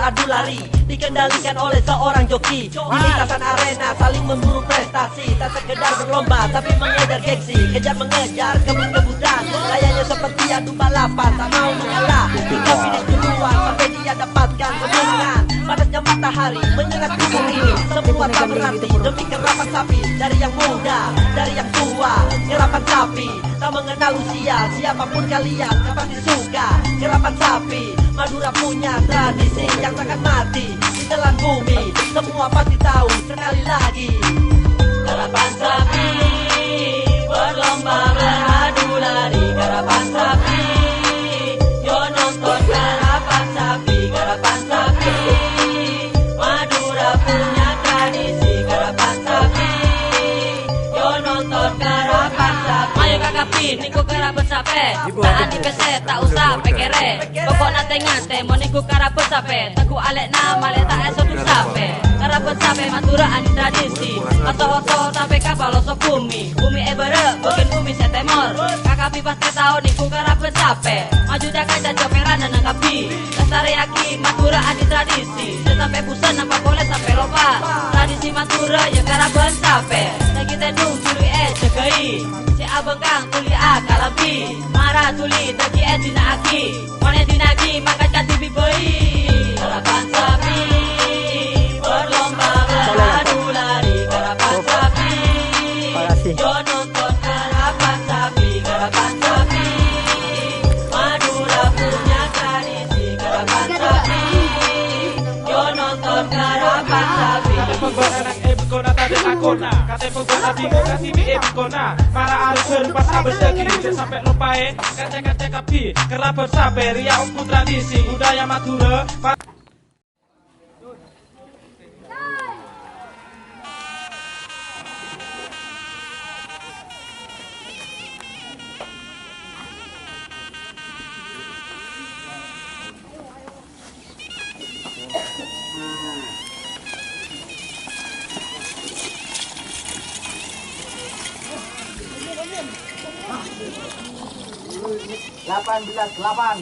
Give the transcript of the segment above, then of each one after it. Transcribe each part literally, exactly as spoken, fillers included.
Adu lari dikendalikan oleh seorang joki. Di lintasan arena saling memburu prestasi. Tak sekedar berlomba tapi mengejar gengsi. Kejar mengejar kebut-kebutan. Layaknya seperti adu balapan. Tak mau mengalah hingga finish duluan. Sampai dia dapatkan kemenangan. Panasnya matahari menyengat tubuh ini. Semua tak berarti demi kerapan sapi. Dari yang muda, dari yang tua. Kerapan sapi tak mengenal usia. Siapapun kalian, pasti suka kerapan sapi. Madura punya tradisi yang takkan mati. Ditelan bumi, semua pasti tahu. Sekali lagi, karapan sapi berlomba beradu lari. Karapan sapi, yo nonton karapan sapi. Karapan sapi, Madura punya tradisi. Karapan sapi, yo nonton karapan sapi. Ayo kakapi, niko karapan sapi. Ta' andi' pèssè, ta' osa pèkkèrè. Pokokna tè-ngatè, mon nèko karapan sapè. Teggu' alè'na, malè ta' èsodhu sapè. Karapan sapè Madhurâ andi' tradisi. Oto-oto tapè ka paloso bhumè. Bhumè è bârâ', bâgiyân bhumè sè tèmor. Kakabbhi pastè tao nèko karapan sapè. Maju ca-kaca copèranna kabbhi. Lestarèyaghi Madhurâ andi' tradisi. Jhâ' sampè' bhusen nampa polè sampè' loppa. Tradisi Madhurâ yâ karapan sapè. Dâggi' tèdung jhulu'è jâgâi. Sè abhângkang dhuli akalabhi. Mara dhuli dâggi' èdina'aghi, mon èdina'aghi mangkat kadhibi' bhâi. Karapan sapi, berlomba beradu lari. Karapan sapi, yo nonton karapan sapi. Karapan sapi, Madhurâ punya tradisi. Karapan sapi, yo nonton karapan sapi. Kate pembaranang e bengkona tadâ' lakona. Kate pembaranang bingung kasi bi' e bengkona. Mara arep bareng pas abes dâggi', jhâ' sampè' loppaè. Kaca-kaca kabbhi, karapan sapè rèya ongghu tradisi budaya Madhurâ. Delapan belas delapan.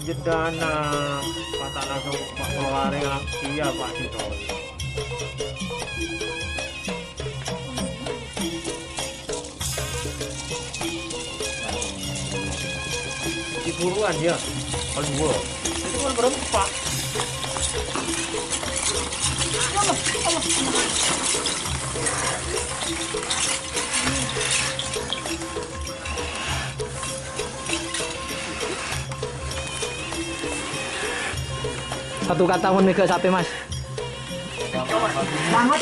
Jedana patang ratus empat puluh hari lagi ya, Pak Tito. Di buruan ya, paling gua. Itu kan berempat. Satu kata mon mega sapi, Mas. Selamat.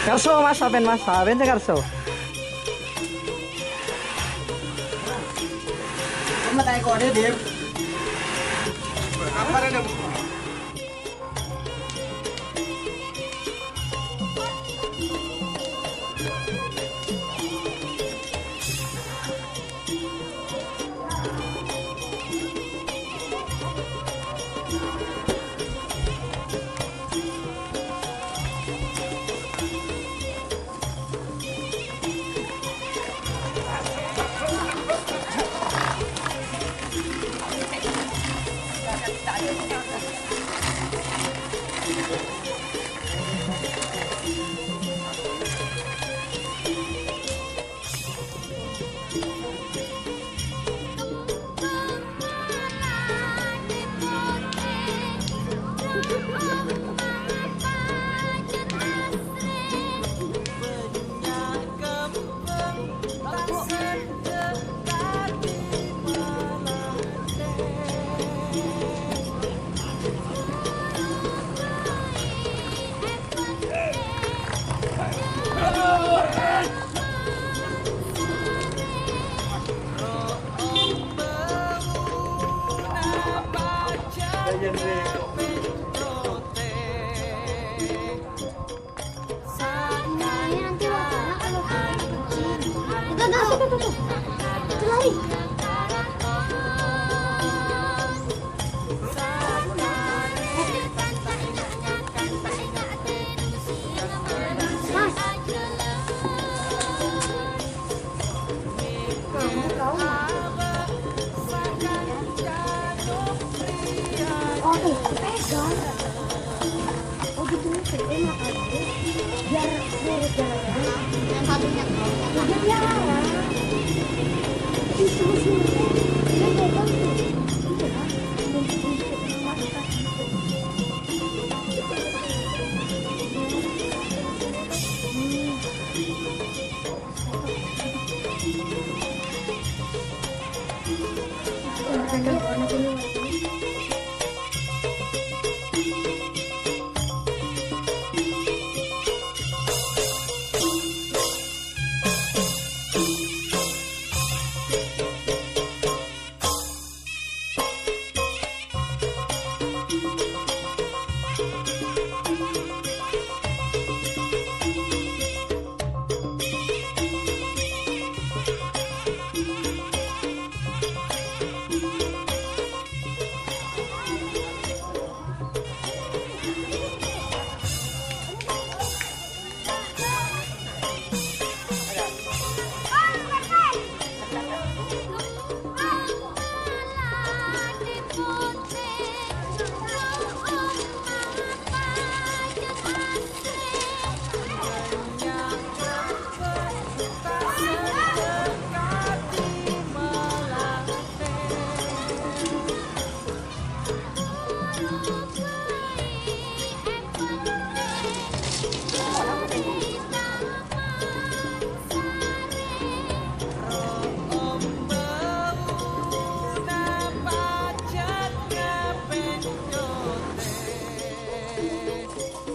Kerso, Mas, sapen, Mas, sapen sing kerso. Itu, itu, itu, itu, itu. Itu lari. Mas. Kamu tahu nggak? Oh, tuh, pegang. Oh, gitu, pegang, makanya. Biar lurus jalannya. Yang satunya. Udah, biar. Itu, sini. Dia pegang tuh. Gitu, kan?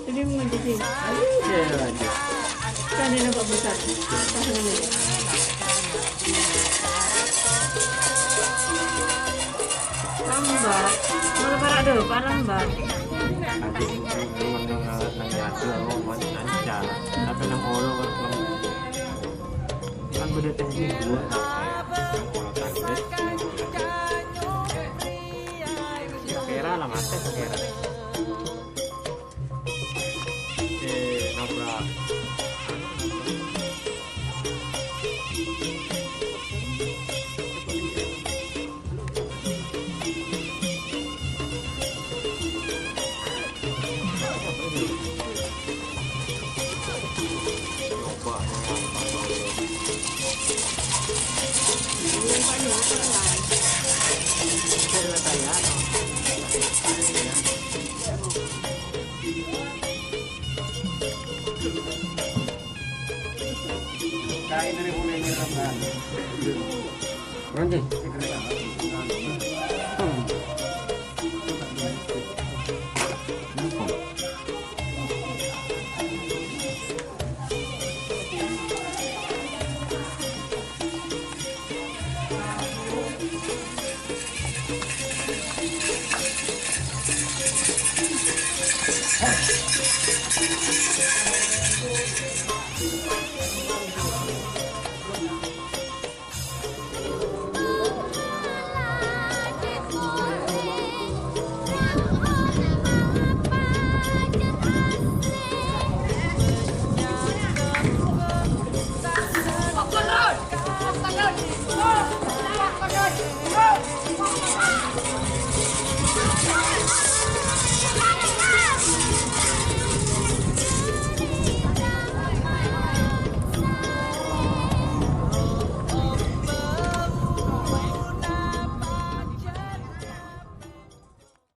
Jadi mau jadi. Ayo, ayo, ayo. Kan ini Pak Besar. Pas ini. Lambak. Malah parak dulu, Pak, lambak. Aku memang nang, nang nyatu, aku mau lancar. Tapi nang olo, kan, kan beda teknik dua, nang olo tangkis. Kira lah, mati, kira. Eh, nabrak.